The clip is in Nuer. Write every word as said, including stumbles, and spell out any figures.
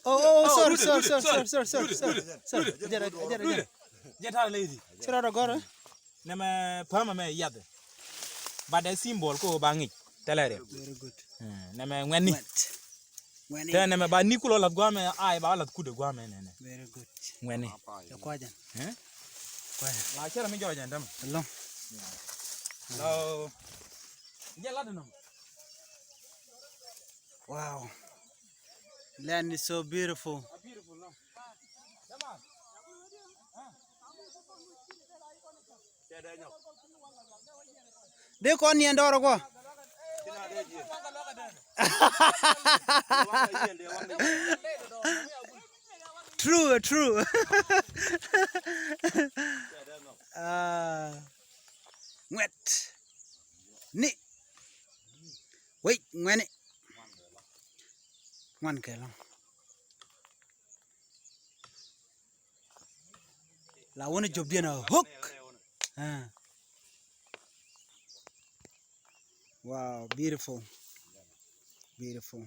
Oh, oh, sorry, sorry, sorry, sorry, sorry, sorry, sorry. Jɛ, jɛ, jɛ, jɛ. Jɛ ta̱a̱ lady. Ci rɔɔdɛ gɔ̱rɛ. Nɛmɛ pämɛ mɛ yath. But the symbol ko ba ŋic. Tɛlɛ rɛ. Very good. Eh, nɛmɛ ŋuɛni. Ŋuɛt. Ŋuɛni. Tɛ nɛmɛ ba ni kulɔ lath guamɛ, ai ba lath kudɛ guamɛ nɛnɛ. Very good. Ŋuɛni. Jɛ kua̱cän. Eh? Kua̱cän. La cɛrɛ mi jɔrɔ jɛn dämɛ. Ɛlɔ̱ŋ. Hello. Jɛ lat nɔ. Wow. Land is so beautiful. Dee kɔn niɛn dɔɔr kɔ. True, true. Ah, ŋuɛt. Ni. Wec, ŋuɛni. Ŋuan kɛ lɔ̱ŋ. La wuni jop diɛn a hook. Ah. Wow, beautiful. Beautiful.